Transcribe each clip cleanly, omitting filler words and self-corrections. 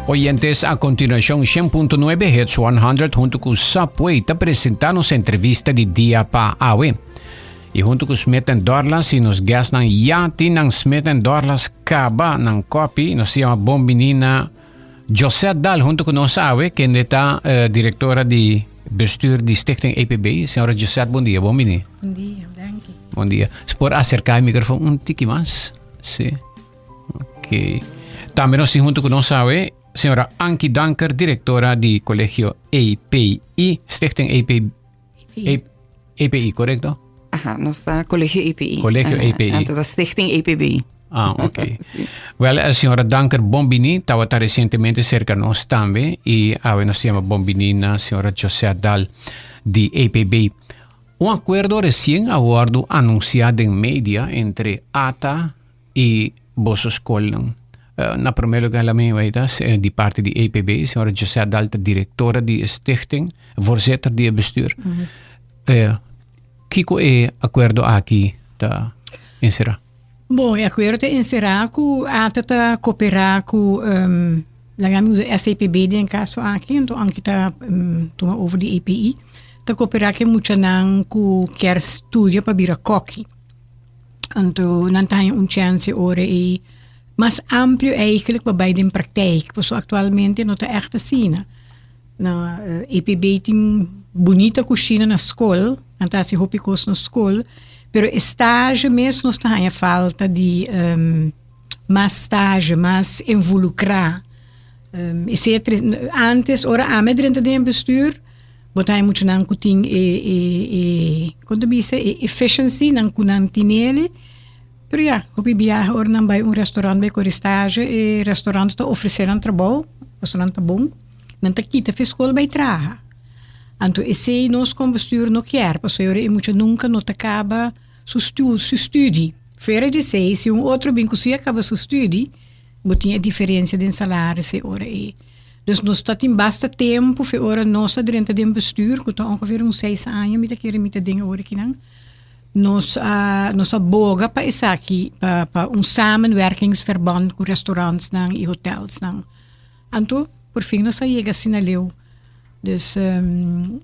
Oyentes, a continuacion 100.9 Hits 100 hunto cu Subway ta presenta nos entrevista di dia pa awe. Y hunto cu Smith Dorlas y nos guestnan ya tin nan Smith Dorlas caba nan copy. Nos yama bon bini na Josette Daal hunto cu nos awe, kende ta uh, directora di bestuur di Stichting EPB. Señora Josette, bon dia, bon bini. Bon dia, danki. Bon dia. Se por acercar el micrófono un tiki mas? Sí. Ok. Tambe nos tin hunto cu nos awe, señora Ankie Danker, directora di Colegio EPI, Stichting EP, EPI. EPI, correcto? Aha, nos ta Colegio EPI. Colegio Aha, EPI. Anto ta Stichting EPB. Ah, ok. Sí. Wel, eh, señora Danker, bon bini. Tawata recientemente cerca nos tambe. Y awe nos yama bon bini na señora José Dal di EPB. Un acuerdo recien a wordo anuncia den media entre ATA y boso scolnan. Uh, na primer lugar, la mi weet di parte di EPB, señora José Dal, ta directora di stichting, voorzitter di het bestuur. Kiko e acuerdo aki ta encera? Bon, e acuerdo ta encera cu ATA ta coopera cu um, laga mi usa SAPB den caso aki, anto anke ta tuma over di EPI, ta coopera cu e muchanan cu kier studia pa bira koki. Anto nan ta haña un chance ora e mas amplio eigenlijk pa bai den praktijk, pasobra actualmente no ta echt asina. Na EPB tin bunita kushina na skol, nan ta hasi hopi kos na skol, pero e stage mes nos ta haña falta di mas stage, mas involukrá. Esei a tres antes ora ami a drenta den e bestuur, bo ta haña muchanan ku tin e e e kon ta bisa e efficiency nan ku nan tinele, pero ya hopi biaha ora nan bai un restaurant bai kore stage e restaurant ta ofresé nan trabou, pasobra nan ta bon. Nan ta kita fe skol bai traha. Anto esei nos kon bestuur no kier, pasobra e mucha nunka no ta kaba su stu su studi. Fuera di esei, si un otro bin ku si a kaba su studi, bo tin e diferensia den salaris e ora ei. Dus nos ta tin basta tempu fe ora nos a drenta den bestuur, ku ta ongeveer un seis aña mi ta kere mi ta den awor akinan, nos a nos a boga pa esaki, pa pa un samenwerkingsverband ku restaurantsnan i hotelsnan. Anto por fin nos a yega asina leu. Dus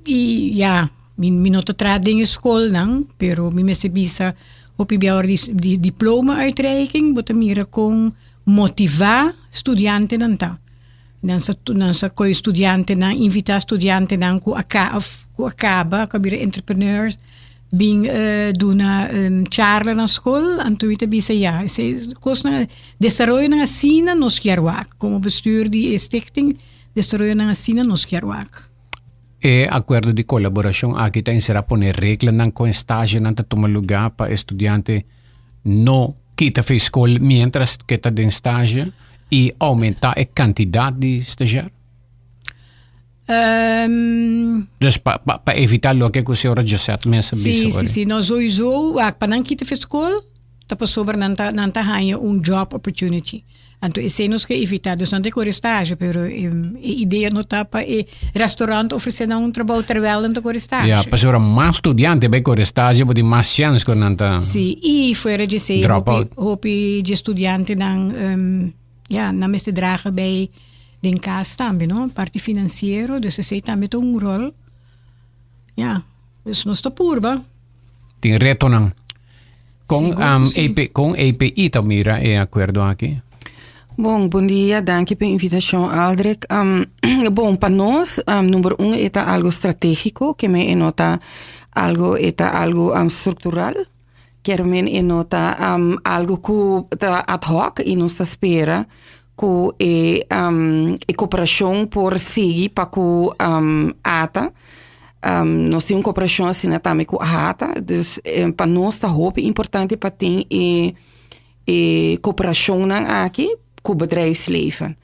y ya, mi mi no ta traha den e skolnan, pero mi mester bisa hopi bia ora di di diploma uitreiking bo ta mira kon motivá studiantenan ta. Nan sa nan sa kohe studiantenan, invitá studiantenan ku a ka òf ku a kaba, ku a bira entrepreneurs bin duna charla na skol, anto mi ta bisa ya, esei kosnan Desaroyonan asina nos kier wak. Komo bestuur di e stichting, desaroyonan asina nos kier wak. E akuerdo di kolaborashon aki ta enserá pone reglanan kon e stasjenan ta tuma lugá pa e studiante no kita for e skol miéntras ke ta den stasje i oumentá e kantidat di stasjer? Dus pa pa pa evitá loke ku señora Josette mes a bisa Sí, sí, ora. sí. No, sowieso wak pa nan kita for skol ta pasobra nan ta nan ta haña un job opportunity. Anto esei nos ke evitá. Dus nan ta kore stage, pero e idea no ta pa e restaurant ofresé nan un trabou terwijl nan ta kore stage. Ya, pasobra mas studiante bai kore stage bo tin mas chèns ku nan ta Sí, i fuera di esei drop hopi out. hopi di e studiantenan ya, nan mester draga bij den kas tambe, no, parti finansiero, dus esei tambe ta un ròl. Ya, dus nos ta purba. Tin retonan. Kon, Sigur ku um, sí. EP, kon EPI ta mira e akuerdo aki? Bon, bon dia, danki pa e invitashon Aldrich. Um, bon, pa nos, um, number un e ta algo strategiko, ke men e no ta algo, e ta algo um, struktural. Kier men e no ta um, algo ku ta ad hoc i nos ta spera ku e, um, e koperashon por sigui pa ku um, ATA. Um, nos tin un koperashon asina tambe ku AHATA, dus eh, pa nos ta hopi importante pa tin e, e koperashonnan aki ku bedrijfsleven.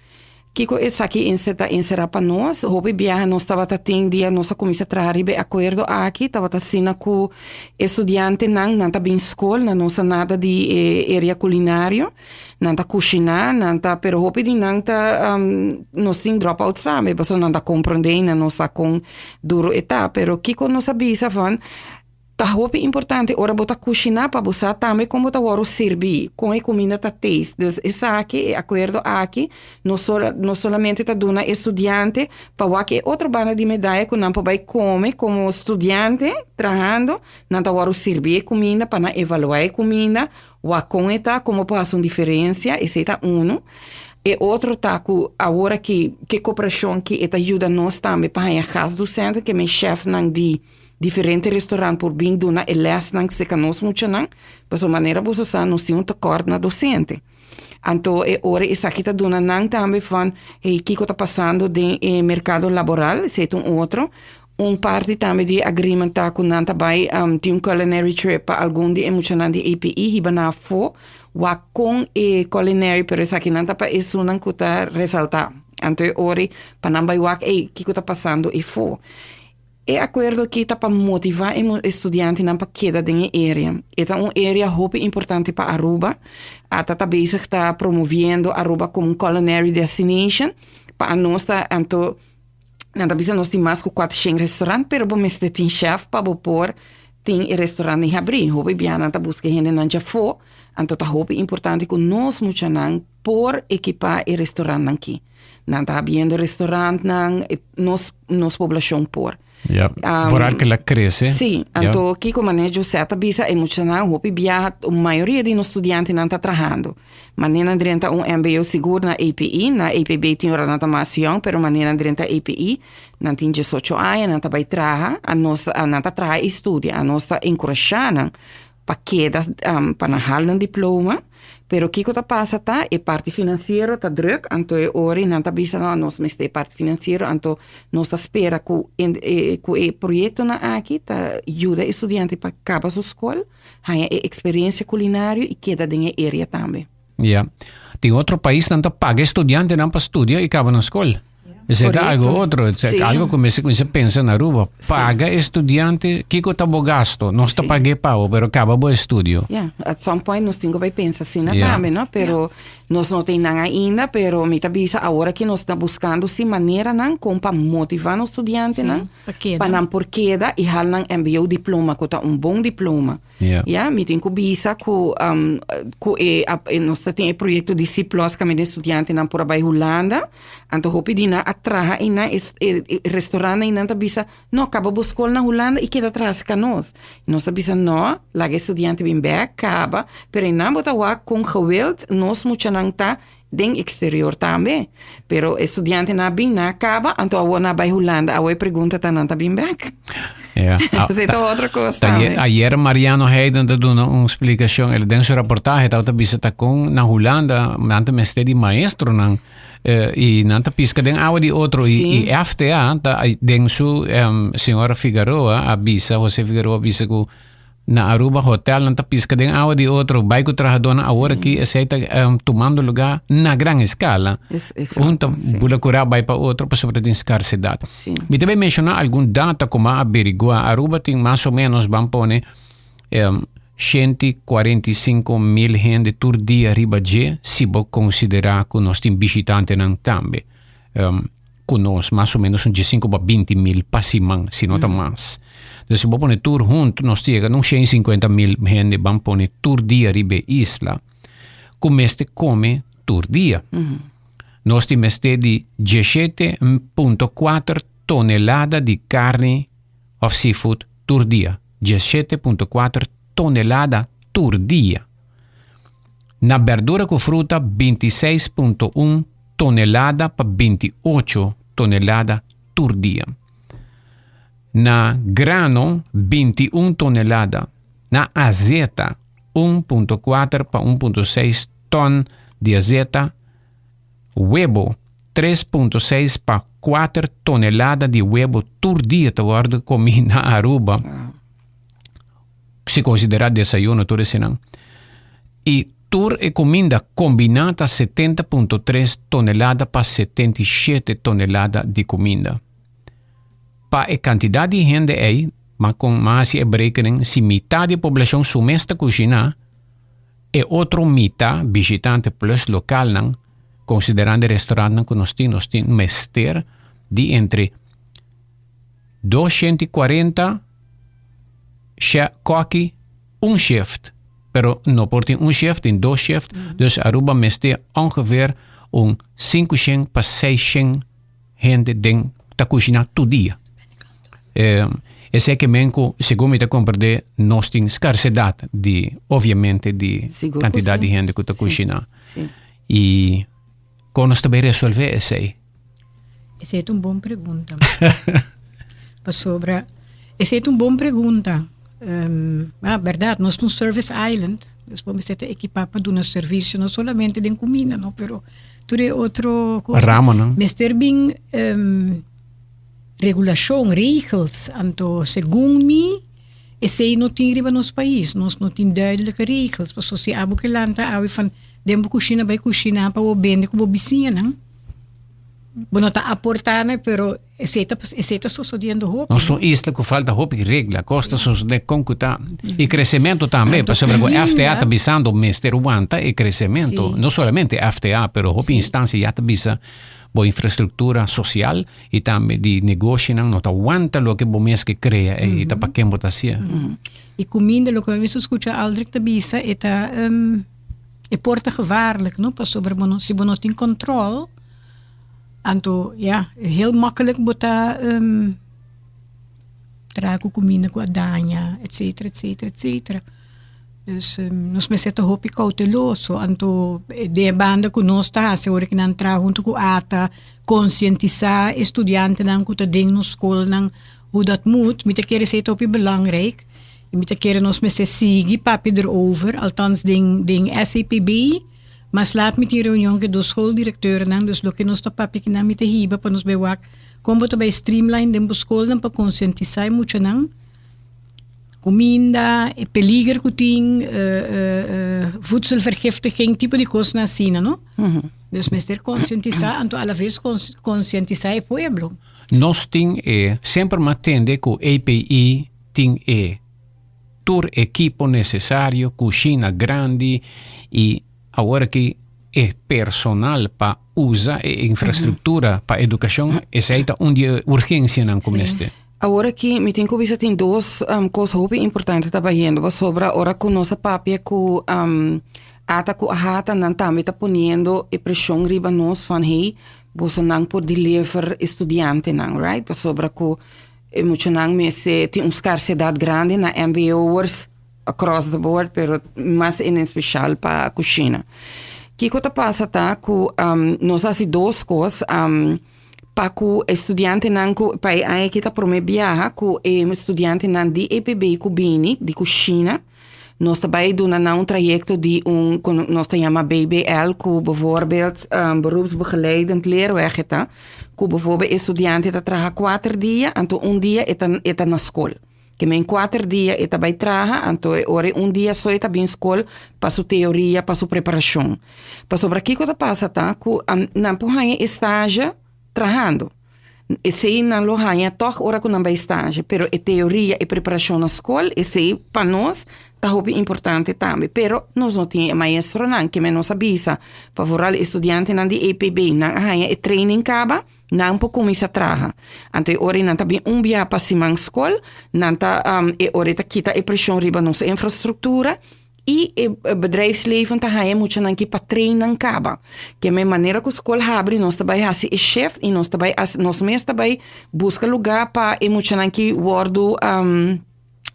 Kiko esaki ense ta enserá pa nos? Hopi biaha nos tabata tin dia nos a kuminsá traha riba e akuerdo aki, tabata asina ku e studiantenan nan ta bin skol, nan no sa nada di e area kulinario, nan ta kushiná, nan ta, pero hopi di nan ta nos tin drop out tambe, pasobra nan ta komprondé i nan no sa kon duru e ta. Pero kiko nos a bisa van? Ta hopi importante ora bo ta kushiná pa bo sa tambe kon bo ta wòrdu sirbí, kon e kuminda ta taste. Dus esaki, e akuerdo aki, no sola no solamente ta duna e studiante pa wak e otro banda di medaya ku nan por bai kome komo studiante trahando, nan ta wòrdu sirbí e kuminda pa nan evaluá e kuminda, wak kon e ta, kon bo por hasi un diferensia, esei ta unu. E otro ta ku awor aki ke koperashon ki e ta yuda nos tambe pa haña gastdocenten, ke men chefnan di. Diferente restaurant por bin duna e lesnan serka nos muchanan, pasobra manera boso sa nos tin un tekort na docente. Anto e ora esaki ta duna nan tambe van, hey, kiko ta pasando den e merkado laboral, esei ta un otro. Un parti tambe di e agreement ta ku nan ta bai tin un culinary trip pa algun di e muchanan di APE hiba nan afó, wak kon e culinary, pero esakinan ta pa esunnan ku ta resaltá. Anto e ora pa nan bai wak, ey, kiko ta pasando efó. E akuerdo aki ta pa motivá e estudiantenan pa keda den e area. E ta un area hopi importante pa Aruba. Ata ta bezig ta promoviendo Aruba komo un culinary destination. Pa anos ta anto nan ta bisa nos tin mas ku kuatershen restaurant pero bo mester tin chef pa bo por tin e restaurant den habrí. Hopi bia nan ta buska e hendenan djafó. Anto ta hopi importante ku nos muchanan por ekipá e restaurantnan ki. Nan ta habiendo restaurantnan, e nos, nos poblacion por. Ja, um, vooral que la crece. Sí, anto ja. kiko mané José ta bisa e muchanan hopi biaha, mayoria di nos studiantenan ta trahando. Mané nan drenta un MBO sigur na API, na APB tin ora nan ta mas jong, pero mané nan drenta API, nan tin 18 aña, nan ta bai traha, a nos, a nan ta traha i studia, a nos ta enkurashá nan pa keda pa nan hal nan diploma, pero kiko ta pasa ta e parti finansiero ta druk, anto e ora nan ta bisa no nos mester e parti finansiero, anto nos ta spera ku ku e proyektonan aki ta yuda e studiante pa kaba su skol, haña e eksperensia kulinario i keda den e area tambe. Ja. Tin otro paisnan ta paga e studiantenan pa studia i kaba na skol. Esei ta algo otro, esei ta algo ku mester kuminsá pensa na Aruba. Paga e studiante, kiko ta bo gasto? Nos ta pag'é pa bo, pero kaba bo estudio. Ja, at some point nos tin ku bai pensa asina tambe, no? Pero nos no tin nan ainda, pero mi ta bisa awor aki nos ta buskando si maneranan kon pa motivá nos studiantenan pa nan por keda i hal nan mbo diploma ku ta un bon diploma. Ya, mi tin ku bisa ku ku e nos ta tin e proyekto di C plus kaminda e studiantenan por a bai Hulanda. Anto hopi di nan a traha einan, e e restaurantnan einan ta bisa, no, kaba bo skol na Hulanda i keda traha serka nos. Nos ta bisa, no, laga e studiante bin bèk, kaba, pero einan bo ta wak kon gewild nos muchanan ta den exterior tambe. Pero e studiantenan a bin, nan a caba, anto awor nan a bay Hulanda. Awor e pregunta ta, nan ta bin bek? Ja. Esey ta otro cos tambe. Ayer Mariano Heiden ta duna un splicacion. El den su reportahe tabata bisa ta con na Hulanda nan ta mester di maestronan eh, y nan ta pisca den awa di otro. Y, y FTA ta den su um, señora Figueroa a bisa, José Figueroa a bisa cu Na Aruba hotelnan ta pisca den awa di otro, bai cu trahadornan awor aki esey ta tumando lugar na gran escala. Un ta bula cura bai pa otro pasobra tin scarsedad. Mi ta bay menciona algun data cu mi a averigua. Aruba tin mas o menos ban pone 145 mil hende tur dia riba dje si bo considera cu nos tin bishitantenan tambe. Ku nos mas o menos un diesinko pa binti mil pa siman, si no ta mas. Dus si bo pone tur huntu, nos ta yega na un 150 mil hende ban pone tur dia riba e isla ku mester kome tur dia. Nos tin mester di 17.4 tonelada di karni òf seafood tur dia. 17.4 tonelada tur dia. Na berdura ku fruta 26.1 tonelada pa 28 tonelada tur dia. Na grano 21 tonelada. Na azeta 1.4 pa 1.6 ton di azeta. Webo 3.6 pa 4 tonelada di webo tur dia ta wòrdu komí na Aruba. Si konsiderá desayuno tur eseinan. I tur e kuminda kombiná ta 70.3 tonelada pa 77 tonelada di kuminda. Pa e kantidat di hende ei, ma kon ma hasi e berekening, si mitá di e poblashon su mes ta kushiná, e otro mitá, bishitante plus lokalnan, konsiderando e restorantnan ku nos tin, nos tin mester di entre 240. She koki un shift, pero no por tin un shift, tin dos shift. Dus Aruba mester ongeveer un 500 pa 600 hende den ta kushiná tur dia. Eh, esei ke men ku segun mi ta komprendé nos tin skarsedat di obviamente di Sigur ku kantidat sí. di hende ku ta Sí. kushiná. Sí. I kon nos ta bai resolvé esei? Esei ta un bon pregunta. Pasobra esei ta un bon pregunta. Um, ah, berdad, nos ta un service island, dus bo mester ta ekipá pa duna servisio no solamente den kuminda, no, pero tur e otro kos. Ramonan. Mester bin um, regulashon, regels, anto segun mi esei no tin riba nos pais, nos no tin duidelijke regels, pasobra si abo ke lanta awe van den bo kushina bai kushina pa bo bende ku bo bisiñanan, Bo no ta aportá na, pero esei ta esei ta sosodiendo hopi. Nos un isla ku falta hopi regla, kos ta sosodé kon ku ta. I kresementu tambe, pasobra ku FTA ta bisando mester wanta e kresementu. No solamente FTA, pero hopi instansia ya ta bisa bo infrastruktura sosial i tambe di negoshinan no ta wanta loke bo mes ke krea ei i ta pa ken bo ta hasié. I kuminda, loke mi a skucha Aldrich ta bisa, e ta E por ta gevaarlijk, no? Pasobra bo no, si bo no tin control, anto ya, heel makkelijk bo ta traha ku kuminda ku a daña, etcetera, etcetera, etcetera. Dus nos mester ta hopi kouteloso, anto den e banda ku nos ta hasi ora ku nan traha huntu ku ata, konsientisá e studiantenan ku ta den nos skolnan hoe dat moet, mi ta kere esei ta hopi belangrijk. I mi ta kere nos mester sigui papia erover, althans den den SAPB, mas laat mi tin reunion ku e dos schooldirecteurnan, dus loke nos ta papia kinan mi ta hiba pa nos bai wak kon bo ta bai streamline den bo skolnan pa konsientisá e muchanan, kuminda, e peliger ku tin, voedselvergiftiging, tipo di kosnan asina no. Dus mester konsientisá anto alaves konsientisá e pueblo. Nos tin e semper mas tende ku API Tin e tur ekipo nesesario, kushina grandi i awor aki e personal pa usa e infrastruktura pa edukashon, esei ta un di e urgensianan ku mester. Awor aki mi tin ku bisa tin dos kos hopi importante ta bayendo pasobra ora ku nos a papia ku ata ku ahata nan tambe ta poniendo e preshon riba nos van hey bosonan por deliver e studiantenan right pasobra ku E muchanan mester tin un skarsedat grandi na MBO'ers across the board, pero mas en especial pa kushina. Kiko ta pasa ta ku nos a hasi dos kos pa ku e studiantenan ku pa e aña aki ta prome biaha ku e studiantenan di EPB ku bini di kushina. Nos ta bai duna nan un trayekto di un ku nos ta yama BBL ku bijvoorbeeld beroepsbegeleidend leerweg e ta, ku bijvoorbeeld e studiante ta traha kuater dia anto un dia e ta e ta na skol. Ke men kuater dia e ta bai traha anto e ora un dia so e ta bin skol pa su teoria, pa su preparashon. Pasobra kiko ta pasa ta ku nan por haña e stage trahando. Esei nan lo haña tòg ora ku nan bai stage, pero e teoria, e preparashon na skol, esei pa nos ta hopi importante tambe. Pero nos no tin e maestronan, kimen nos a bisa pa vooral e studiantenan di EPB, nan a haña e training kaba, nan por kuminsá traha. Anto e ora ei nan ta bin un bia pa siman skol, nan ta e ora ei ta kita e preshon riba nos infrastruktura, I e bedrijfsleven ta haña e muchanan ki pa train nan kaba. Ke men manera ku skol habri nos ta bai hasi e shift i nos ta bai nos mes ta bai buska lugá pa e muchanan ki wòrdu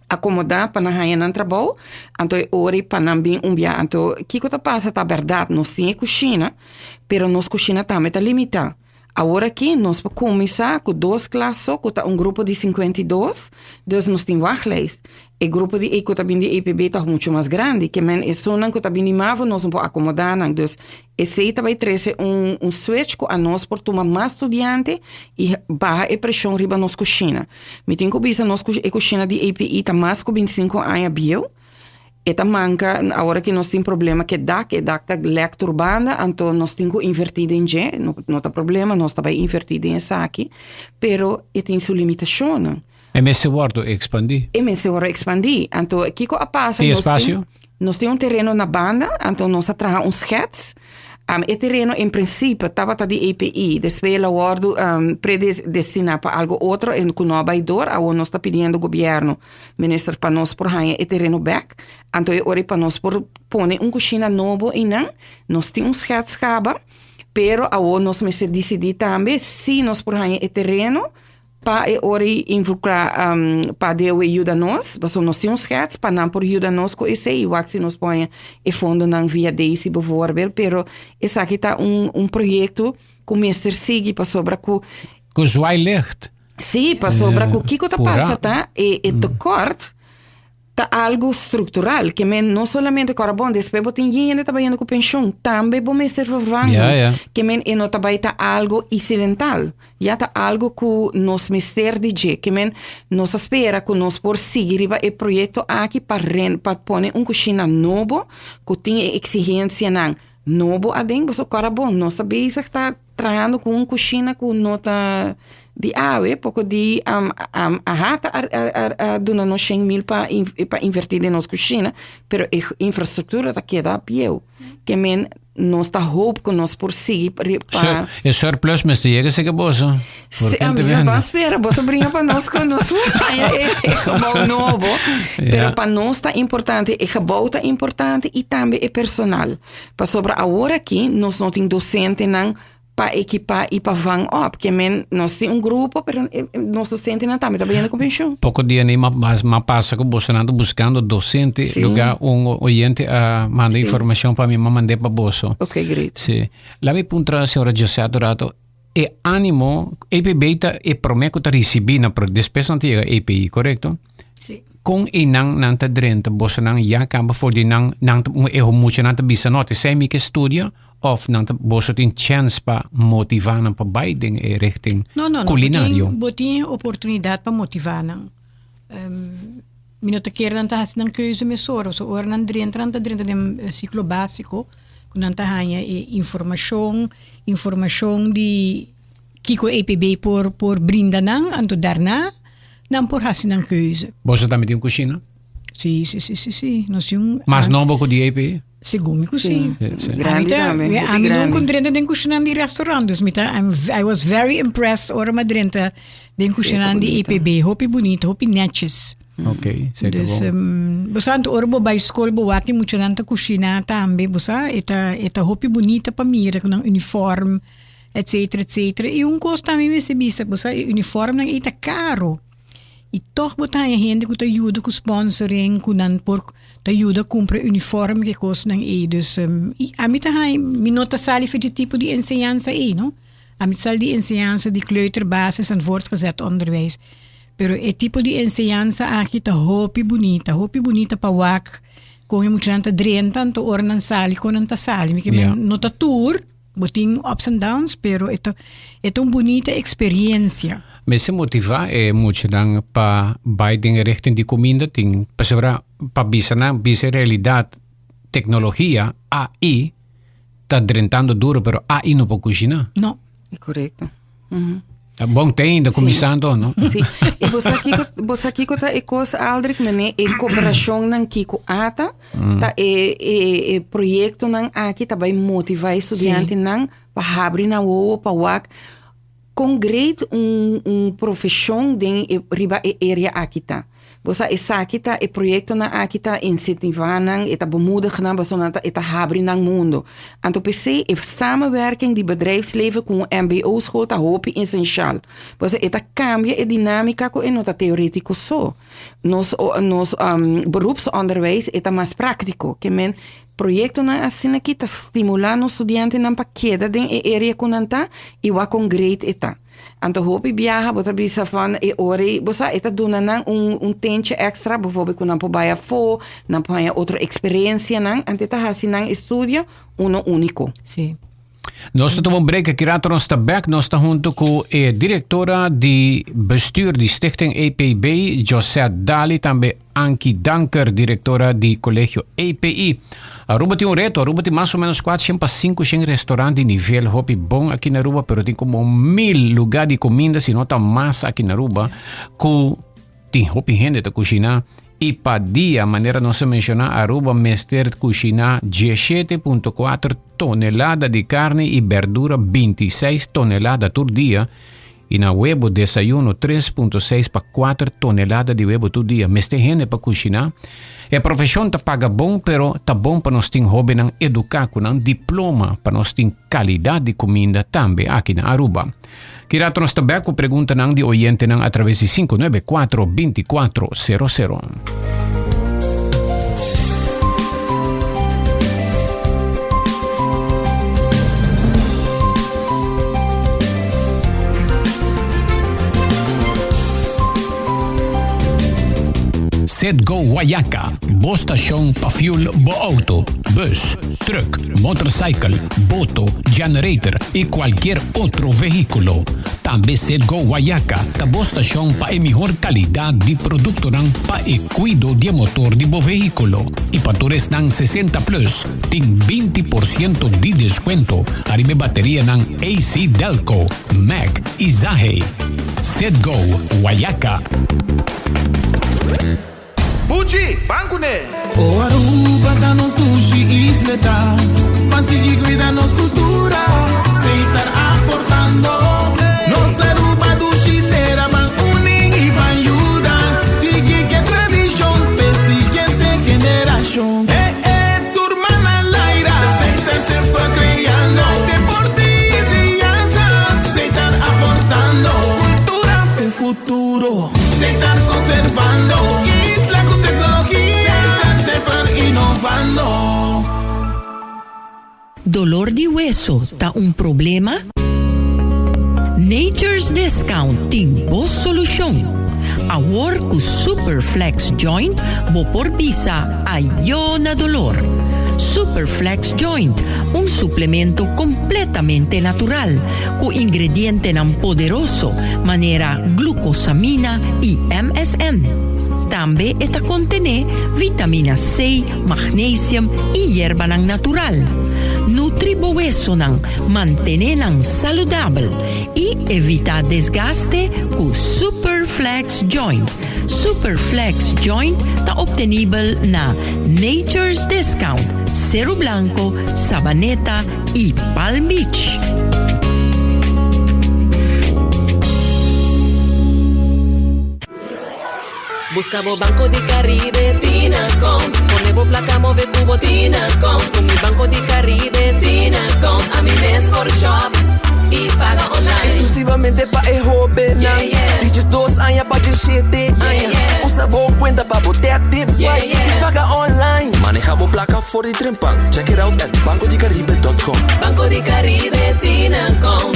akomodá pa nan haña nan trabou. Anto e ora ei pa nan bin un bia. Anto kiko ta pasa ta bèrdat nos tin e kushina pero nos kushina tambe ta limitá. Awor aki nos por kuminsá ku dos klas so ku ta un grupo di 52, dus nos tin wachtlijst. E grupo di e ku ta bin di EPB ta muchu mas grandi, ke men esunnan ku ta bin di mavo nos no por akomodá nan. Dus esei ta bai trese un un switch ku anos por tuma mas studiante i baha e preshon riba nos kushina. Mi tin ku bisa nos ku e kushina di EPI ta mas ku 25 aña bieu. E ta manka, awor aki nos tin problema ku e dak, e dak ta lèk tur banda, anto nos tin ku invertí den dje, no no ta problema, nos ta bai invertí den esaki, pero e tin su limitashonnan. E mester wòrdu ekspandí. E mester wòrdu ekspandí. Anto kiko a pasa? Tin espasio? Nos tin un tereno na banda, anto nos a traha un schets. E tereno en prinsipio tabata di EPI, despues el a wòrdu predestiná pa algu otro en ku no a bai dor. Awor nos ta pidiendo gobièrnu, minister, pa nos por haña e tereno bèk. Anto e ora ei pa nos por pone un kushina nobo einan. Nos tin un schets kaba, pero awor nos mester disidí tambe si nos por haña e tereno Pa e ora ei involukrá pa DOW yuda nos, pasobra nos tin un schets pa nan por yuda nos ku esei i wak si nos por haña e fondonan via Daisy bijvoorbeeld, pero esaki ta un un proyekto ku mester sigui pasobra ku. Ku zwaailicht. Sí, pasobra ku kiko ta pasa ta e e tekort Ta algu struktural, ke men no solamente kòrda bon, despues bo tin hende ta bayendo ku penshon, tambe bo mester vervangen. Ja, ja. Ke men e no ta bai ta algu isidental, ya ta algu ku nos mester di dje. Ke men nos ta spera ku nos por sigui riba e proyekto aki pa ren pa pone un kushina nobo ku tin e eksigensianan nobo aden. Pasobra kòrda bon, nos ta bezig ta Trahando ku un kushina ku no ta di awe, poko di aha ta a duna nos shen mil pa pa invertí den nos kushina, pero e infrastruktura ta keda bieu. Ke men nos ta hoop ku nos por sigui pa E surplus mester yega seke boso. Si, nos ban spera, boso bringa pa nos ku nos por haña e gebou nobo. Pero pa nos ta importante, e gebou ta importante i tambe e personal. Pasobra awor aki nos no tin dosentenan pa ekipá i pa vang op. Ke men nos tin un grupo, pero nos dosentenan tambe ta bayendo ku penshun. Poko dia ni m'a pasa ku bosonan ta buskando dosente. Sí. Lugar un oyente a manda informashon pa mi, m'a mand'é pa boso. Ok, great. Sí. Laat mi puntra señora Josette un rato. E animo, EPB ta e promé ku ta risibí nan, pero despues nan ta yega EPI, korekto? Sí. Kon einan nan ta drenta? Bosonan ya kaba for di nan, nan ta, e muchanan ta bisa no, t'esei mi ke studia, òf nan ta, boso tin chèns pa motivá nan pa bai den e richting No, no, no. kulinario? Bo tin, bo tin oportunidat pa motivá nan. Mi no ta kere nan ta hasi nan keuze mesora, so ora nan drenta, nan ta drenta den siklo básiko, ku nan ta haña e informashon, informashon di kiko EPB por por brinda nan, anto daarna nan por hasi nan keuze. Boso tambe tin un kushina? Si, si, si, si, si. Nos tin un. Mas nobo ku di EPB? Segun mi ku si. Si, si. Grandi tambe, hopi Ami grandi. nunca drenta den kushinan di restaurant, dus mi ta, I'm, I was very impressed ora mi a drenta den kushinan di EPB. Hopi bunita, hopi netjes. Ok, zeker Dus, bon. um, bo sa, anto ora bo bai skol, bo wak di muchanan ta kushiná tambe, bo sa, e ta, e ta hopi bunita pa mira ku nan uniform, etcetera, etcetera. I un kos tambe mi mester bisa, bo sa, e uniformnan ei ta karo. I tòg bo ta haña hende ku ta yuda ku sponsoring, ku nan por ta yuda kumpra uniform ku e kosnan ei. Dus, i ami ta haña, mi no ta sali for dje tipo di enseñansa ei, no. Ami ta sali di enseñansa di kleuter, basis en voortgezet onderwijs. Pero e tipo di enseñansa aki ta hopi bunita, hopi bunita pa wak kon e muchanan ta drenta, anto ora nan sali kon nan ta sali. Mi ke men no ta tur, bo tin ups and downs, pero e ta e ta un bunita experiencia. Mester motivá e muchanan pa bai den e richting di kuminda tin pasobra pa bisa nan bisa e realidat teknologia AI ta drentando duro pero AI no por kushiná. No. Korekto. Bon te ainda kuminsando no. Sí. I bo sa kiko, bo sa kiko ta e kos, Aldrich, mene e koperashonnan kiko ata, ta e, e, e proyektonan aki ta bai motivá e studiantenan pa habri nan wowo pa wak kon great un, un profeshon den e, riba e area aki ta. Bo sa esaki ta e proyektonan aki ta insentivá nan, e ta bemoedig nan pasobra nan ta e ta habri nan mundo. Anto p'esei e samenwerking di bedrijfsleven ku un mbo school ta hopi esenshal. Pasobra e ta kambia e dinámika ku e no ta teorétiko so. Nos nos beroepsonderwijs e ta mas práktiko. Ke men proyektonan asina aki ta stimulá nos studiantenan pa keda den e area ku nan ta i wak kon great e ta. Anto hopi biaha bo ta bisa van e ora ei, bo sa e ta duna nan un un tentje extra, bijvoorbeeld ku nan por bai afó, nan por haña otro eksperensianan, anto e ta hasi nan estudio uno úniko. Sí. Nos ta tuma un break aki rato nos ta bek. Nos ta hunto ku e direktora di bestuur di Stichting EPB, Josette Daly, tambe Ankie Danker, direktora di Kolegio EPI. Aruba tin un reto, Aruba tin mas o menos 400 pa 500 restaurant di nivel hopi bon aki na Aruba, pero tin como 1000 lugar di comida, si no ta mas aki na Aruba, ku tin hopi hende ta kushina. Y pa dia, manera nos a menciona, Aruba mester cushina 17.4 tonelada di carni y berdura 26 tonelada tur dia. Y na webo desayuno 3.6 pa 4 tonelada di webo tur dia. Mester hende pa cushina. E profesion ta paga bon, pero ta bon pa nos tin hobennan educa cu nan diploma pa nos tin calidad di cuminda tambe aki na Aruba. Ki rato nos ta bek ku preguntanan di oyentenan atraves di 594 2400. Setgo Guayaca, bo stashon pa fuel bo auto, bus, truck, motorcycle, boto, generator y cualkier otro vehiculo. Tambe Setgo Guayaca ta bo stashon pa e mihor calidad di productonan pa e cuido di e motor di bo vehiculo. Y pa tur esnan 60 plus tin 20 por ciento di descuento ariba e baterianan AC Delco, Mac y Zahe. Setgo Guayaca. Buchi, ban kuné! O Aruba ta nos dushi isleta, Ban sigui cuida nos cultura, Setar aportando. Nos Aruba dushi tera, Ban uni y ban yuda, Sigui cu e tradicion, p'e siguiente generacion. Eh eh, tur man al aire, Setar semper creando, Deporte y enseñanza, Setar aportando. Cultura p'e futuro. Setar conservando isla cu tecnologia. Setar semper innovando. Dolor di weso ta un problema? Nature's Discount tin bo solucion. Awor cu Super Flex Joint bo por bisa ayo na dolor. Super Flex Joint, un suplemento completamente natural Ku ingredientenan poderoso manera glucosamina i MSM. Tambe e ta kontené vitamina C, magnesium i yerbanan natural. Nutri bo wesonan, mantené nan saludabel i evitá desgaste ku Super Flex Joint. Super Flex Joint ta obtenibel na Nature's Discount, Seru Blanco, Sabaneta i Palm Beach. Busca bo Banco di Caribe Tinacom Pone bo placa move cu bo Tinacom Cu mi Banco di Caribe Tinacom Ami mes por shop y paga online Exclusivamente pa e hobennan Yeah, yeah. Di 12 aña pa 17 aña Yeah, yeah. Usa bo cuenta pa bo tap, tip, swipe Yeah, yeah. y paga online Maneha bo placa for di trempan. Check it out at bancodicaribe.com. Banco di Caribe Tinacom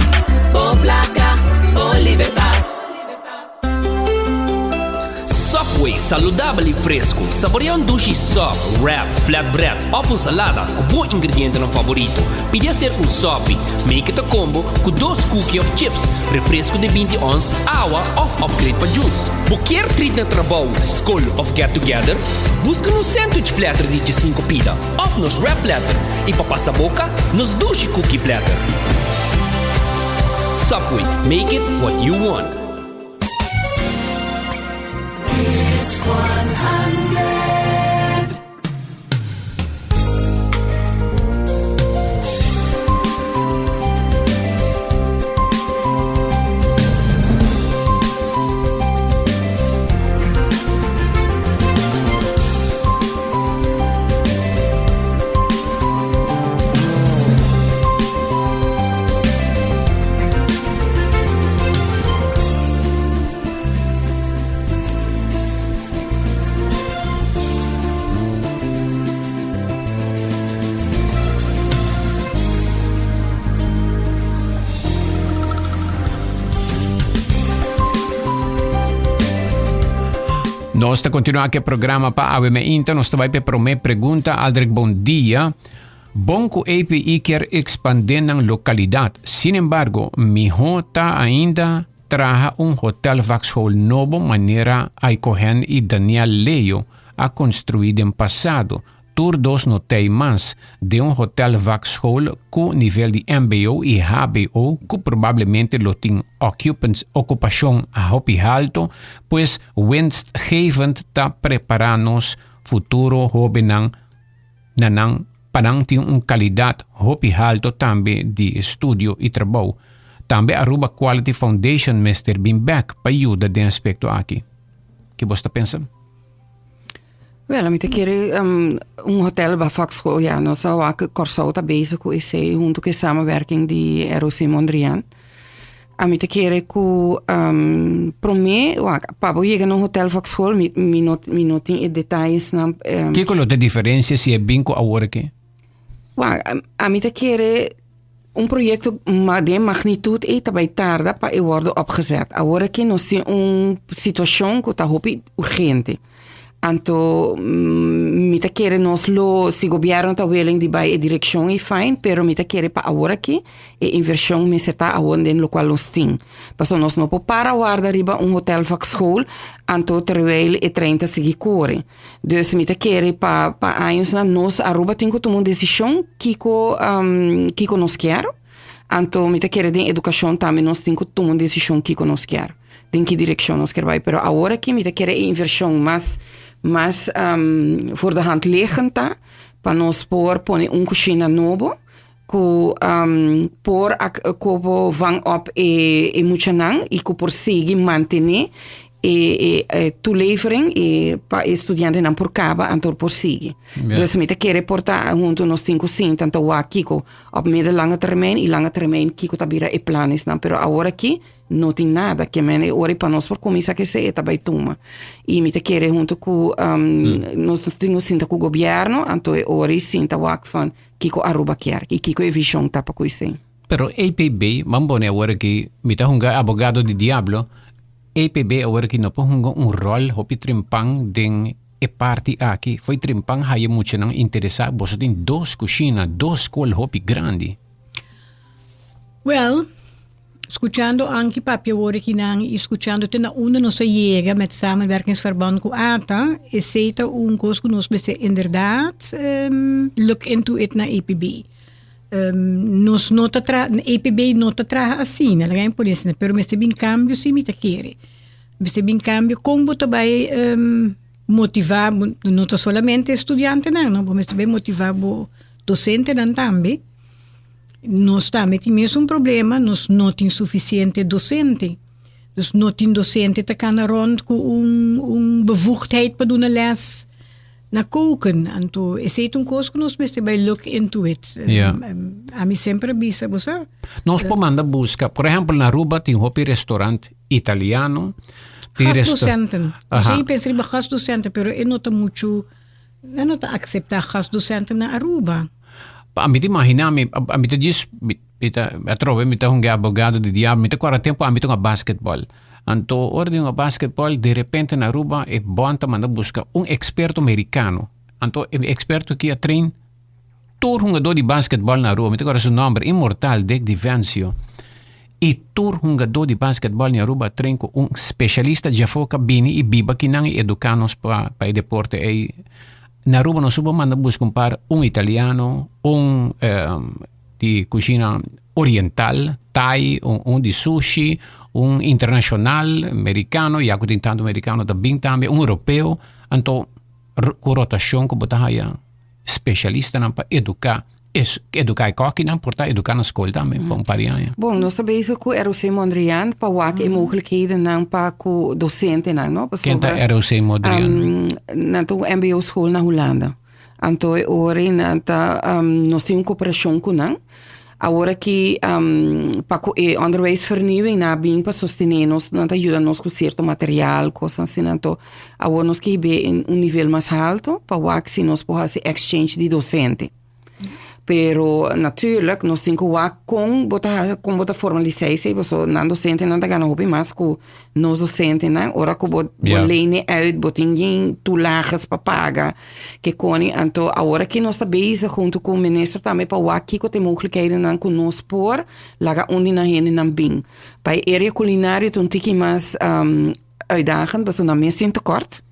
Bo placa, bo libertad. Subway, saludabel y fresco. Saborea un dushi sub, wrap, flatbread of un salada cu bo ingredientenan favorito. Pidi acerca un sopi. Make it a combo cu dos cookie of chips, refresco di 20 ons, awa of upgrade pa juice. Bo kier treat na trabou, scol of get together? Busca nos sandwich platter di djesinco pida of nos wrap platter y pa pasa boca, nos dushi cookie platter. Subway, make it what you want. Nos ta continua cu e programa pa Awe Meinta. Nos ta bai pe prome pregunta. Aldrich, bon dia. Bon cu API kier expande nan localidad. Sin embargo, miho ta ainda Traha un hotelvakschool nobo manera Aiko Hen i Daniel Leo a konstruí den pasado. Tur dos no t'ei mas den un hotel vakschool ku nivel di mbo i hbo ku probablemente lo tin occupants okupashon hopi halto, pues winstgevend ta prepara nos futuro hobennan na nan pa nan tin un kalidat hopi halto tambe di estudio i trabou. Tambe Aruba Quality Foundation mester bin bek pa yuda den aspekto aki. Ki bos ta pensa? Wel, mi ta kere um, un hotel ba vakschool. Ja, nos a wak Kòrsou ta bezig ku esei huntu ku e samenwerking di ROC Mondriaan. A mi ta kere ku um, promé, wak, pa bo yega na un hotel vakschool, mi, mi, no, mi no tin e detayesnan. Um, Kiko lo ta diferensia si e bin ku awor aki? Wak, a mi ta kere Un proyecto den magnitud ei ta bai tarda pa e wordo opgezet. Awor aki nos tin un situacion cu ta hopi urgente. Anto mi ta kere nos lo, si gobierno ta willing di bai e direccion ei fine, pero mi ta kere pa awor aki e inversion mester ta awor den locual nos tin. Pasobra nos no por para warda riba un hotel vakschool anto terwijl e trein ta sigui core. Dus mi ta kere pa pa añosnan nos Aruba tin ku tuma un desishon kiko kiko nos kier. Anto mi ta kere den edukashon tambe nos tin ku tuma un desishon kiko nos kier, den ki direkshon nos kier bai. Pero awor aki mi ta kere e invershon mas mas voor de hand liggend ta pa nos por pone un kushina nobo ku por a kobo van op e e muchanan i ku por sigui mantené e e toelevering e pa e studiantenan por kaba anto por sigui. Dus mi ta kere por ta huntu nos tin ku sinta anto wak kiko op middellange termijn i lange termijn kiko ta bira e planesnan pero awor aki no tin nada ke men e ora pa nos por kuminsá kese e ta bai tuma i mi ta kere huntu ku nos tin ku sinta ku gobièrnu anto e ora sinta wak van Kiko Aruba kier y kiko e vision ta pa cu esey. Pero EPB, ban pone awor aki, mi ta hunga abogado di diablo, EPB awor aki no por hunga un rol hopi trimpan den e parti aki. Fo'i trimpan haya muchanan interesa, boso tin dos cushina, dos scol hopi grandi. Wel, Skuchando Ankie papia awor akinan i skuchando te na unda nos a yega met samenwerkingsverband ku ata, esei ta un kos ku nos mester inderdaad look into it na EPB. Nos no ta tra, EPB no ta traha asina, laga mi pone asina, pero mester bin kambio si mi ta kere. Mester bin kambio kon bo ta bai motiva, no ta solamente e studiantenan, no, bo mester bai motiva bo dosentenan tambe. Nos tambe tin mesun problema, nos no tin sufisiente dosente. Dus no tin dosente ta kana rond ku un un bevoegdheid pa duna les na koken. Anto esei ta un kos ku nos mester bai look into it. Ja. Ami semper a bisa bo sa. Nos por manda buska, por ehempel na Aruba tin hopi restaurant italiano. Tin resta- Gastdocenten. Aha. Nos a pensa riba gastdocenten, pero e no ta muchu, e no ta akseptá gastdocenten na Aruba. Pa mi ta imagina mi, ami ta djis, mi ta atrobe mi ta hunga abogado di diablo, mi ta kòrda tempu ami ta hunga basketball. Anto ora di hunga basketball de repente na Aruba e bond ta manda buska un eksperto merikano. Anto e eksperto aki a train tur hungadó di basketball na Aruba, mi ta kòrda su nòmber, Inmortal Dick Divencio. I tur hungadó di basketball na Aruba a train ku un spesialista djafó ka bini i biba kinan i eduká nos pa e deporte ei. Na Aruba nos supo manda buska un par, un italiano, un di kushina oriental, Thai, un di sushi, un internashonal, merikano, ya ku tin tantu merikano ta bin tambe, un europeo. Anto ku rotashon ku bo ta haya spesialistanan pa eduká. Es eduká e kòkinan por ta eduká na skol tambe pa un par di aña. Bon, nos ta bezig ku ROC Mondriaan pa wak e mogelijkhedennan pa ku dosentenan, no? Ken ta ROC Mondriaan? Nan ta un mbo school na Hulanda. Anto e ora ei nan ta, nos tin un koperashon ku nan. Awor aki pa ku e onderwijsvernieuwing nan a bin pa sostené nos, nan ta yuda nos ku sierto material, kosnan asina. Anto awor nos ke hib'é un nivel mas halto pa wak si nos por hasi exchange di dosente. Pero natuurlijk nos tin ku wak kon bo ta hasi, kon bo ta formalisá esei, pasobra nan dosentenan ta gana hopi mas ku nos dosentenan. Ora ku bo bo lene uit, bo tin geen toelages pa paga, ke koni. Anto awor aki nos ta bezig huntu ku minister tambe pa wak kiko ta e mogelijkhedennan ku nos por laga un di nan hendenan bin. Pa e area kulinario ta un tiki mas uitdagend, pasobra nan mes tin tekort.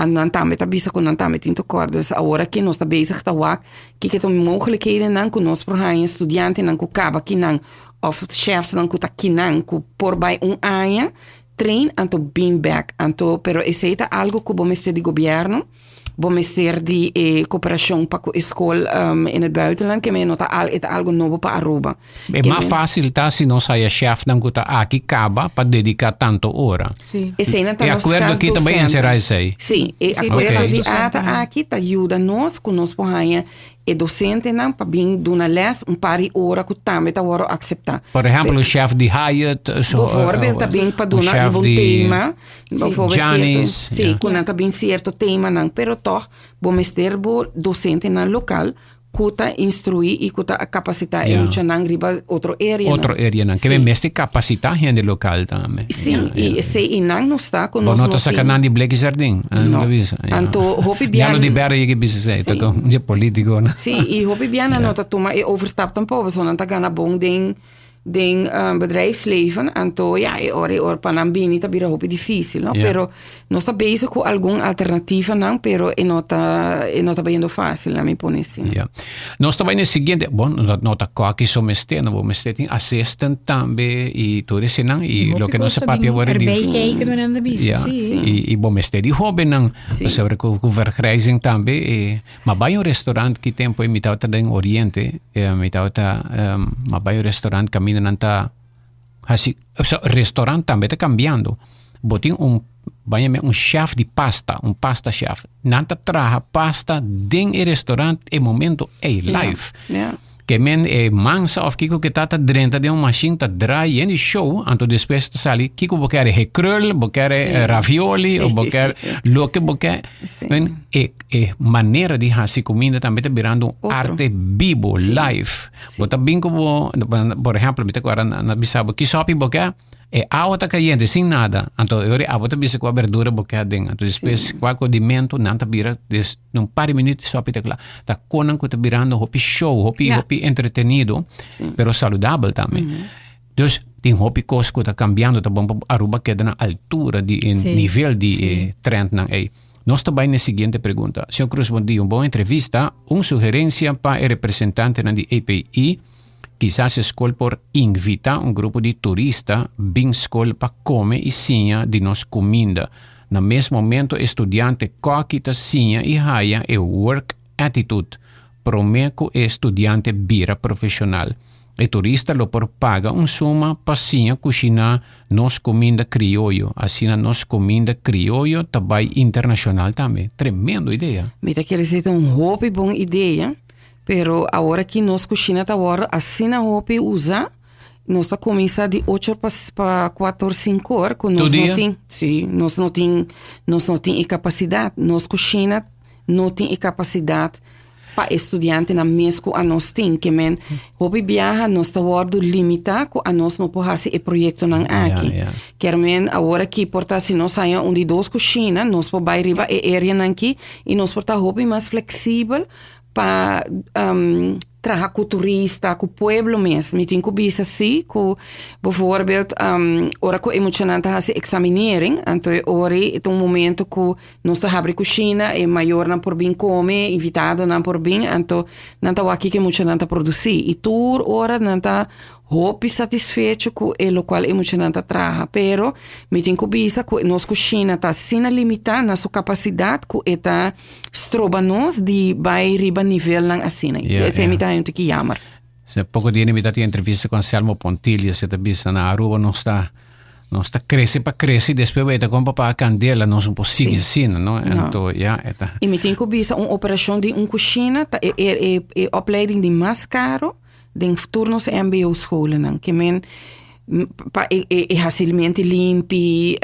En nan tambe ta bisa ku nan tambe tin tekort. Dus awor aki nos ta bezig ta wak kiko ta e mogelijkhedennan ku nos por haña studiantenan ku kaba kinan òf chefsnan ku ta kinan ku por bai un aña train anto bin bèk. Anto pero esei ta algu ku bo mester di gobièrnu. Bo mester di e cooperacion pa cu e school in het buitenland, ke men no ta al, e ta algo nobo pa Aruba. E mas facil ta si nos haya chefnan cu ta aki caba pa dedica tanto ora. Sí. Eseinan ta E nos acuerdo aki ta bay gastdocenten. encera esey. Sí, e Sí, acuerdo Ok. di ATA aki ta yuda nos cu nos por haya e docentenan pa bin duna les un par di ora cu tambe ta worde acepta. Por ehempel, un chef di Hyatt, so, Bijvoorbeeld, ta bin pa un duna chef riba un di tema, bijvoorbeeld cierto, Janis, sí, ja. cu nan ta bin cierto temanan, pero toch bo mester bo docentenan local cu ta instrui y cu ta capacita e Ja. muchanan riba otro areanan. Otro areanan. Ke Sí. men mester capacita hende local tambe. Sí, Ja, y ja. esey y nan no sta cu Bo nos no no ta saca tin. nan di bleki sardin. Ah, No. lo bisa, ja. Anto, hopi Ya bian- lo di berde yega bisa esey, ta Sí. con di politico, no? Sí, y hopi bianan no ta tuma e overstap tampoco, pasobra nan ta gana bon den den bedrijfsleven, anto ja, e ora e ora pa nan bini ta bira hopi difícil, no? Ja. Pero nos ta bezig ku algun alternativanan, pero e no ta e no ta bayendo fácil, laat mi pone asina. Ja. Nos ta bai na e siguiente, bon, no ta no ta koki so mester, no, bo mester tin assistant tambe i tur esenan i Hopi loke nos kos a ta papia bin wòrdu di erbij kijken, no nan ta bisa, Ja, sí. i i bo mester di hóbennan, Sí. pasobra ku ku vergrijzing tambe e Ma bai un restaurant ki tempo mi tabata den Oriente, mi tabata ma bai un restaurant kaminda nan ta hasi, osea restaurant tambe ta kambiando. Bo tin un bai yama un chef di pasta, un pasta chef. Nan ta traha pasta den e restaurant e momento ei live. Ke men e mansa of kiko ke ta ta drenta den un mashin ta draai yen di show, anto despues ta sali kiko bo kere hekrul, bo kere ravioli of bo kere loke bo ke. Men e e manera di hasi kuminda tambe ta birando un Otro. arte bibo, live. Bo ta bin ku bo, por ehempel mi ta kora nan a bisa bo ki sopi bo ke? E awa ta kayente sin nada, anto e ora e awa ta bisa kua berdura bo ke aden, anto despues kua kodimento nan ta bira des un par di minuut e sopi ta kla. Ta konan ku ta birando hopi show, hopi Ja. hopi entretenido, pero saludabel tambe. Dus tin hopi kos ku ta kambiando, ta bon pa Aruba keda na altura di e Sí. nivel di Sí. e trendnan ei. Nos ta bai na e siguiente pregunta. Señor Cruz, bon dia. Un bon entrevista. Un sugerencia pa e representantenan di EPI, Kisas e skol por invitá un grupo di turista bin skol pa kome i siña di nos kuminda. Na mes momento e studiante kòki ta siña i haya e work attitude promé ku e studiante bira profeshonal. E turista lo por paga un suma pa siña kushiná nos kuminda krioyo. Asina nos kuminda krioyo ta bai internashonal tambe. Tremendo idea! Mi ta kere esei ta un hopi bon idea. Pero awor aki nos kushina ta wòrdu asina hopi usá, nos ta kuminsá di ocho or pa pa kuater or sinku or ku nos no tin, si, nos no tin, nos no tin e kapasidat. Nos kushina no tin e kapasidat pa e studiantenan mes ku anos tin. Ke men hopi biaha nos ta wòrdu limitá ku anos no por hasi e proyektonan aki. Kier men awor aki por ta si nos haña un di dos kushina nos por bai riba e areanan aki i nos por ta hopi mas fleksibel pa traha ku turista, ku pueblo mes. Mi tin ku bisa si ku bijvoorbeeld ora ku e muchanan ta hasi examinering, anto e ora ei ta un momento ku nos ta habri kushina, e mayornan por bin kome, invitadonan por bin, anto nan ta wak kiko e muchanan ta produsí. I tur ora nan ta Hopi satisfecho ku e lokual e muchanan ta traha, pero mi tin ku bisa ku nos kushina ta asina limitá na su kapasidat ku e ta stroba nos di bai riba nivelnan asina. Ja, Esei ja. mi ta haña un tiki jammer. Se poko dia mi ta tin entrevista ku Anselmo Pontillas, e ta bisa na Aruba nos ta nos ta krese pa krese, despues bo e ta kon pa paga kandela, nos no por sigui Sí. asina, no? No. Anto ya e ta. I mi tin ku bisa un operashon di un kushina ta e e e e opleiding di mas karo Den tur nos mbo scholennan ke men pa e e hasilmente limpi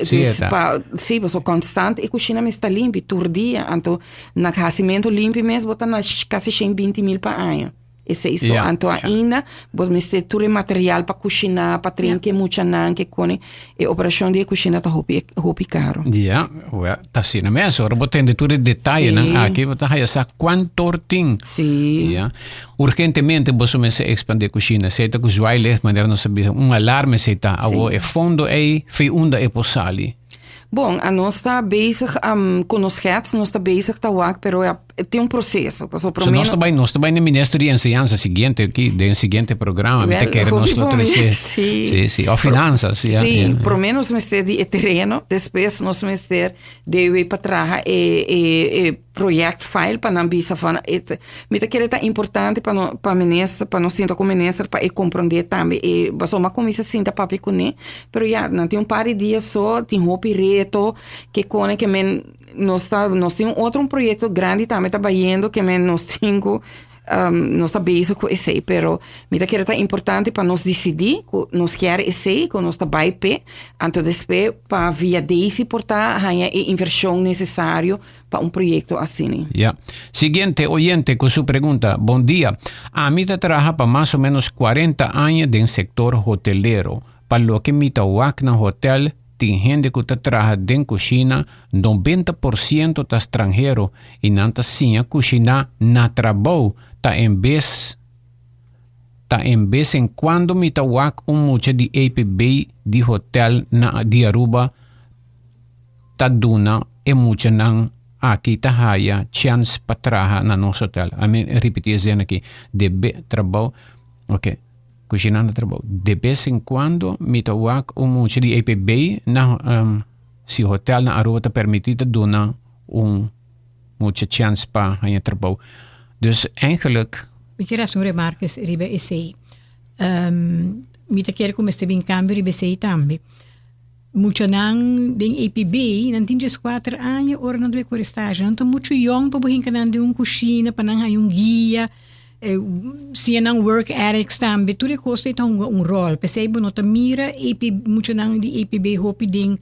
Sí, dus eta. pa sí pasobra konstant e kushina mester ta limpi tur dia anto na hasimentu limpi mes bo ta na kasi shen binti mil pa aña esei so Ja, anto ja. ainda bo mester tur e material pa kushiná pa train ke muchanan ke kone e operashon di e kushina ta hopi hopi karo. Ja, wel, ta asina mes. Ora bo tende tur e detayenan Sí. aki, bo ta haya sa kuantor tin. Sí. Ja. Urgentemente boso mester expande cushina. Esey ta cu zwaailicht, manera nos a bisa, un alarme esey ta. Awo e fondo ey, fey unda e por sali. Bon, anos ta bezig um, ku nos schets, nos ta bezig ta wak, pero ja, tin un proseso. Paso So nos ta bai, nos ta bai na minister di enseñansa siguiente aki, den siguiente programa. Mi ta kere nos lo trece. Sí. Sí, sí. O finanzas, ja. Sí, ja. prome nos mester di e tereno, despues nos mester debe pa traha e, e, e project file pa nan bisa van et, mi ta kere ta importante pa no, pa minister, pa nos sinta ku minister pa e komprondé tambe e, pasobra mi a kuminsá sinta papia kuné, pero ya, nan tin un par di dia so, tin hopi reto ke kone ke men nos ta, nos tin un otro un proyekto grandi tambe ta bayendo ke men nos tin ku nos ta bezig ku esei, pero mi ta kere ta importante pa nos disidí ku nos kier esei, ku nos ta bai p'e, anto despues pa via Daisy por ta haña e invershon nesesario pa un proyekto asina. Ya. Siguiente oyente ku su pregunta, Bon dia. Ami ta traha pa mas o menos 40 aña den sektor hotelero. Pa loke mi ta wak na hotel, tin hende ku ta traha den kushina, 90% ta stranhero i nan ta siña kushiná na trabou. Ta en bes ta en bes en kuando mi ta wak un mucha di EPB di hotel na di Aruba ta duna e muchanan aki ta haya chèns pa traha na nos hotel. Ami ripití e zin aki, de be trabou, ok, kushiná na trabou. De bes en kuando mi ta wak un mucha di EPB na si hotel na Aruba ta permití ta duna un mucha chèns pa haña trabou. Dus eigenlijk. Mi kier hasi un remarke riba esei. Mi ta kere ku mester bin kambio riba esei tambe. Muchanan den EPB, nan tin dieskuater aña ora nan ta bai kore stage. Nan ta muchu yong pa bo hinka nan den un kushina pa nan haña un guia, siña nan work ethics tambe. Tur e kos ei ta hunga un ròl. P'esei bo no ta mira EP, muchanan di EPB hopi den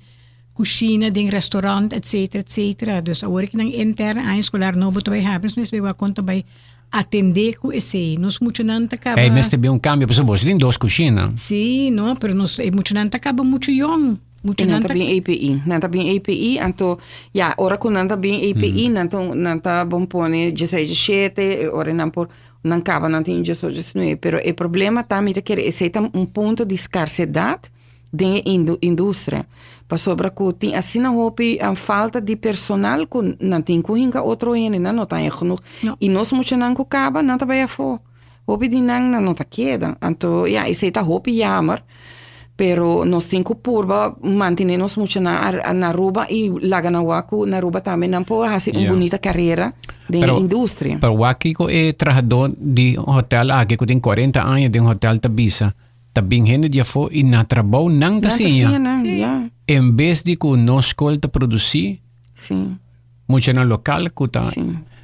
kushina, den restaurant, etcetera, etcetera. Dus awor ki nan intern aña eskolar nobo ta bai habri, nos mester bai wak kon ta bai atendé ku esei. Nos muchanan ta kaba. Ei mester bin un kambio pasobra boso tin dos kushina. Sí, no, pero nos e muchanan ta kaba muchu yòn. I nan ta bin EPI. Nan ta bin EPI, anto ya, ora ku nan ta bin EPI, nan ta nan ta bon pone dieseis, diesshete, e ora nan por nan kaba nan tin diesocho, diesnuebe. Pero e problema ta mi ta kere esei ta un punto di skarsedat den e industria pasobra ku tin asina hopi falta di personal ku nan tin ku hinka otro hende nan no ta haña genoeg i nos muchanan ku kaba nan ta bai afó hopi di nan nan no ta keda anto ya esei ta hopi yamer pero nos tin ku purba mantene nos muchanan na Aruba i laga nan wak ku na Aruba tambe nan por hasi un bunita karera den e industria. Pero wak kiko e trahadó di hotel aki ku tin 40 aña den hotel ta bisa Ta bin hende di afó i na trabou nan ta siña. Nan ta siña nan, ya. En bes di ku nos skol ta produsí muchanan lokal ku ta.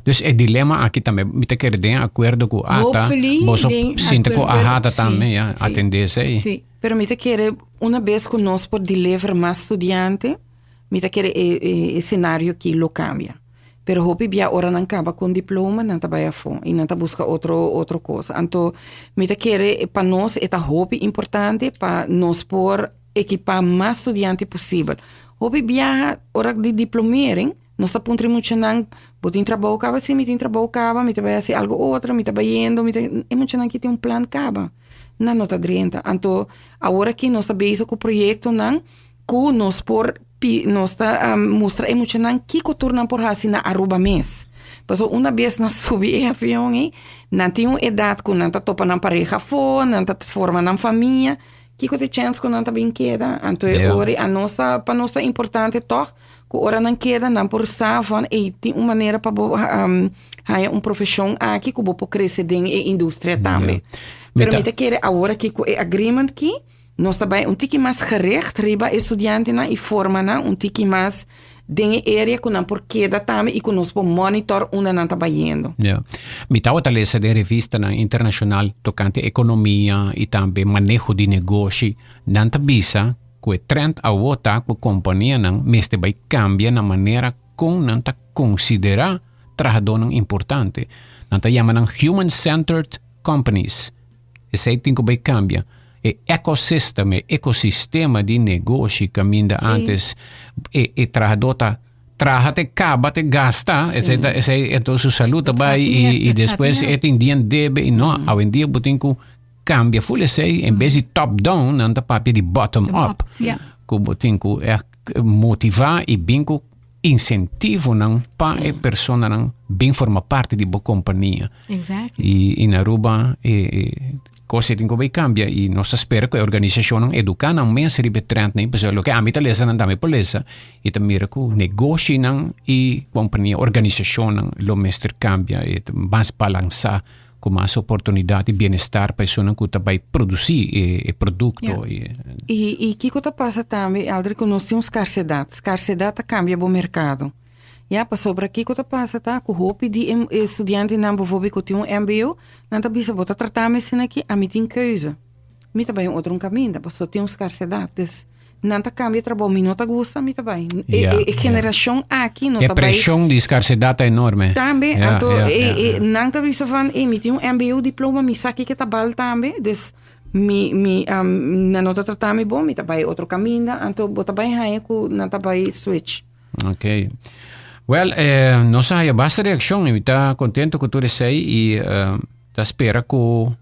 Dus e dilema aki tambe mi ta kere den akuerdo ku ata, boso sinta ku AHATA tambe ya atendé esei. Pero mi ta kere una bes ku nos por deliver mas studiante, mi ta kere e senario aki lo kambia. Pero hopi bia ora nan kaba ku un diploma nan ta bai afó i nan ta buska otro otro kos. Anto mi ta kere pa nos e ta hopi importante pa nos por ekipá mas studiante posibel. Hopi biaha ora di diplomering nos ta puntra e muchanan, bo tin trabou kaba? Si, mi tin trabou kaba, mi ta bai hasi algu otro, mi ta bayendo, mi ta. E muchanan ki tin un plan kaba, nan no ta drenta. Anto awor aki nos ta bezig ku proyektonan ku nos por pi nos ta mustra e muchanan kiko tur nan por hasi na Aruba mes. Pasobra una bes nan subi e avion ei, nan tin un edat ku nan ta topa nan pareha afó, nan ta forma nan famia, kiko ta e chèns ku nan ta bin keda? Anto e ora ei a nos ta pa nos ta importante tòg ku ora nan keda nan por sa van ei tin un manera pa bo haña un profeshon aki ku bo por krese den e industria tambe. Pero mi ta kere awor aki ku e agreement ki. Nos ta bai un tiki mas gericht riba e studiantenan i forma nan un tiki mas den e area ku nan por keda tambe i ku nos por monitor unda nan ta bayendo. Ja. Mi tabata lesa den revistanan internashonal tokante ekonomia i tambe maneho di negoshi. Nan ta bisa ku e trend awo ta ku kompanianan mester bai kambia nan manera kon nan ta konsiderá trahadónan importante. Nan ta yama nan human-centered companies. Esei tin ku bai kambia. E ecosystem, e ekosistema di negoshi kaminda antes e e trahadó ta traha te kaba te gasta, esei ta esei enton su salú ta bai i i despues e tin dien debe i no, awendia bo tin ku kambia ful esei en bes di top down nan ta papia di bottom up. Ku bo tin ku ègt. motivá i bin ku insentivonan pa e personanan bin forma parti di bo kompania. Exactly. I in Aruba e, e kos ei tin ku bai kambia i nos ta spera ku e organisashonnan eduká nan mes riba e trendnan pasobra loke ami ta lesa nan tambe por lesa i ta mira ku negoshinan i kompania, organisashonnan lo mester kambia i ta mas balansá ku mas oportunidat i bienestar pa esunnan ku ta bai produsí e e produkto. I, i kiko ta pasa tambe, Elder, ku nos tin un skarsedat. Skarsedat ta kambia bo merkado. Ya, pasobra kiko ta pasa ta ku hopi di e e studiantenan bijvoorbeeld ku tin un mbo, nan ta bisa bo ta trata mi asina aki, ami tin keuze. Mi ta bai un otro un kaminda, pasobra tin un skarsedat. Dus Nan ta cambia trabou, mi no ta gusta, mi ta bai. E, Ja, e, e ja. generacion aki no E ta bai. preshon di skarsedat ta enorme. Tambe, Ja, anto ja, e, ja, e, ja. nan ta bisa van, e, mi tin un MBO diploma, mi sa kiko ta bal tambe, dus mi, mi, um, nan no ta trata mi bon, mi ta bai otro caminda, anto bo ta bai haña ku nan ta bai switch. Ok. Well, eh, nos a haya basta reaccion y mi ta contento cu tur esey y eh, ta spera cu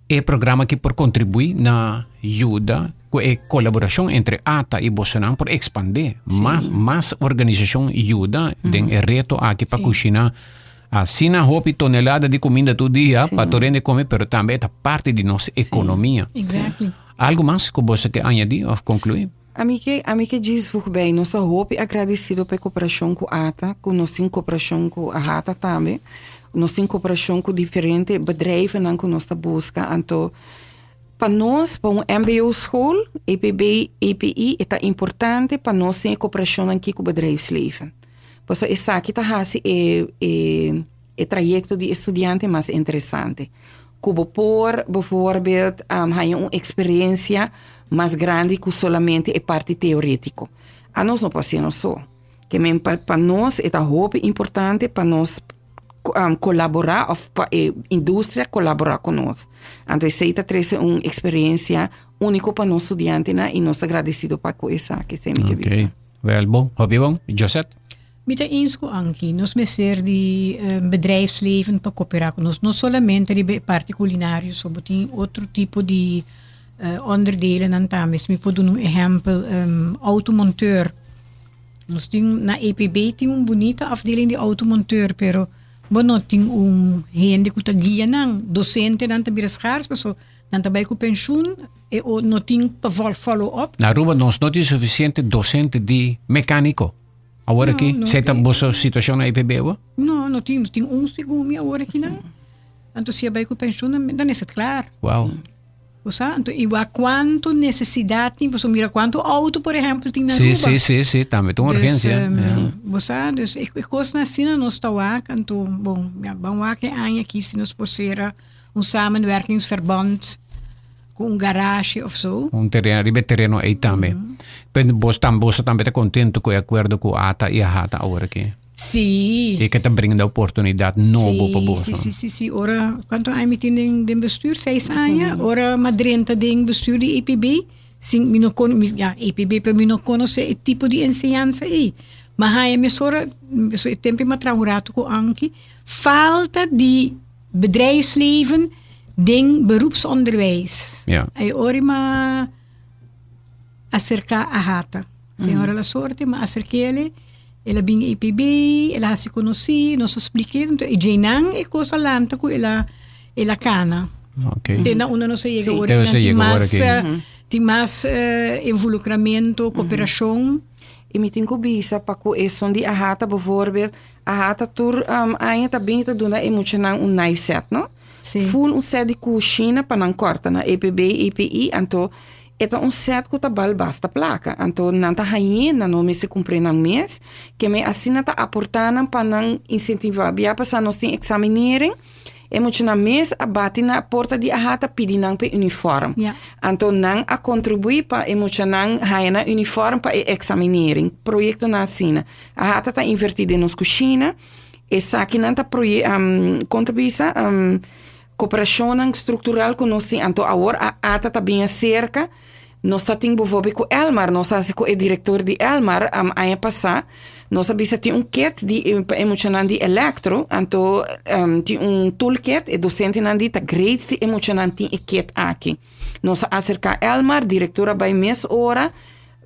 E programa aki por kontribuí na yuda ku e kolaborashon entre ata i bosonan por ekspandé. Mas mas organisashon yuda den e reto aki pa kushiná asina hopi tonelada di kuminda tur dia pa tur hende kome, pero tambe e ta parti di nos ekonomia. Algu mas ku boso ke añadí òf konkluí? Ami ke ami ke djis voeg bij, nos ta hopi agradesido pa e koperashon ku ata, ku nos tin koperashon ku AHATA tambe. Nos tin koperashon ku diferente bedrijvennan ku nos ta buska. Anto pa nos, pa un mbo school, EPB, EPI, e ta importante pa nos tin e koperashonnan aki ku bedrijfsleven. Pasobra esaki ta hasi e e e trayekto di e studiante mas interesante. Ku bo por bijvoorbeeld haña un eksperensia mas grandi ku solamente e parti teorétiko. Anos no por hasié nos so. Ke men pa pa nos e ta hopi importante pa nos kolaborá òf pa e industria kolaborá ku nos. Anto esei ta trese un eksperensia úniko pa nos studiantenan i nos ta gradesido pa ku esaki, esei mi ke bisa. Oké, wèl bon, hopi bon. Josette? Mi ta eens ku Ankie. Nos mester di bedrijfsleven pa koperá ku nos. No solamente riba e parti kulinario so, bo tin otro tipo di onderdelennan tambe. Si mi por duna un ehèmpel, outomonteur. Nos tin na EPB tin un bunita afdeling di outomonteur, pero bo no tin un hende ku ta guia nan. Dosentenan ta bira schaars paso nan ta bai ku penshun e no tin pa follow up. Na Aruba nos no tin sufisiente dosente di mekániko. Awor aki, No, no esei ta tin. boso situashon na EPB awor? No, no tin, no tin un segun mi awor aki nan. Anto si a bai ku penshun dan dan is het klaar. Wow. Bo sa? Anto i wak kuantu nesesidat tin, pasobra mira kuantu outo por ehèmpel tin na Sí, Aruba. sí, sí, sí, tambe ta un Dus, urgensia. Ja. bo sa, dus e e kosnan asina nos ta wak, anto bon, ya ban wak e aña aki si nos por sera un samenwerkingsverband ku un garage of zo. Un tereno, riba e tereno ei tambe. Pero bos tam, boso tambe ta contento cu e acuerdo cu ATA y AHATA awor aki? Sí. Y que ta brinda oportunidad nobo pa boso. Sí, sí, sí, sí. Ora, cuanto aña mi tin den, den bestuur? Seis aña. Ora mi a drenta den bestuur di EPB, sin, mi no con, mi, ja, EPB, pero mi no conoce e tipo di enseñansa ei. Ma haña mesora, so e tempo mi a traha un rato cu Ankie, falta di bedrijfsleven den beroepsonderwijs. Ja. E ora m'a acerca AHATA. Señora Lasorte, m'a acerkele, el a bin EPB, el a haci conoci, nos a spliké, enton e djeinan e cos a lanta cu el a el a cana. Okay. Te na unda nos a yega ora Te ki nos a nan tin yega ora mas ki. tin mas involucramento, cooperacion. I mi tin ku bisa pa ku esun di AHATA bijvoorbeeld, AHATA tur aña ta bin i ta duna e muchanan un knife set, no? Sí. Full un set di kushina pa nan kòrta na EPB, EPI, anto e ta un set ku ta bal basta plaka. Anto nan ta hañ'é, nan no mester kumpr'é nan mes, ke men asina ta aportá nan pa nan insentivá. Bia pasá nos tin examinering, E muchanan mes a bati na porta di AHA ta pidi nan pa e uniform. Ja. Anto nan a contribui pa e muchanan haya nan uniform pa e examinering. Proyectonan asina. AHA ta ta inverti den nos cushina. Esakinan ta proye con ta bisa cooperacionnan structural cu nos tin. Anto awor AHA ta bin acerca. Nos ta tin bijvoorbeeld cu Elmar, nos a haci cu e director di Elmar aña pasa, nos a bisa tin un kit di pa e muchanan di electro, anto tin un toolkit, e docentenan di ta great si e muchanan tin e kit aki. Nos a acerca Elmar, director a bay mes ora,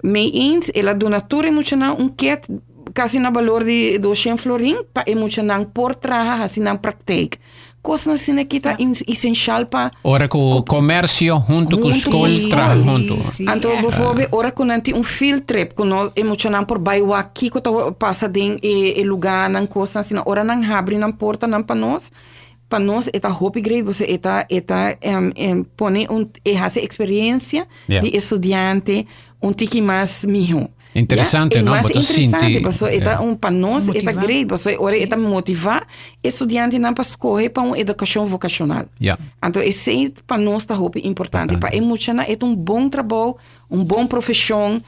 Mee eens, el a duna tur e muchanan un kit kasi na balor di 200 florin pa e muchanan por traha hasi nan praktijk. Kosnan asina aki ta esenshal pa. Ora ku komersio huntu ku skol traha huntu. Anto bijvoorbeeld ora ku nan tin un field trip ku no e muchanan por bai wak kiko ta pasa den e lugánan kosnan asina ora nan habri nan portanan pa nos pa nos e ta hopi great pasobra e ta e ta pone un e hasi eksperensia di e studiante un tiki mas mihó. Interesante, Ya, e no? mas Bo ta interesante, sinti, paso e ta un, pa nos e ta great, paso e ora e ta motivá e studiantenan pa skohe pa un edukashon vokashonal. Ja. Anto esei pa nos ta hopi importante. Pa e muchanan e ta un bon trabou, un bon profeshon,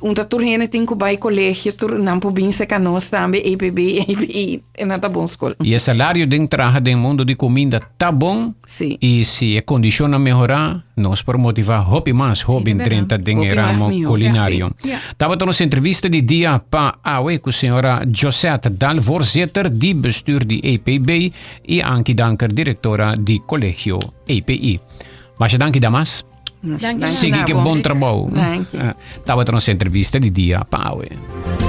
unda tur hende tin ku bai kolegio, tur nan por bin serka nos tambe, EPB, EPI, e nan ta bon skol. I e salario den traha den mundo di kuminda ta bon. Sí. I si e kondishonnan mehorá, nos por motivá hopi mas hóben drenta den e Hopi mas ramo mihó. kulinario. Sí. Ja. Tabata nos entrevista di dia pa awe ku señora Josette Daal, voorzitter di bestuur di EPB, i Ankie Danker, direktora di Kolegio EPI. Masha danki damas. Danki. Sigui na ke bo. bon trabou. Danki. Tabata nos entrevista di dia pa awe.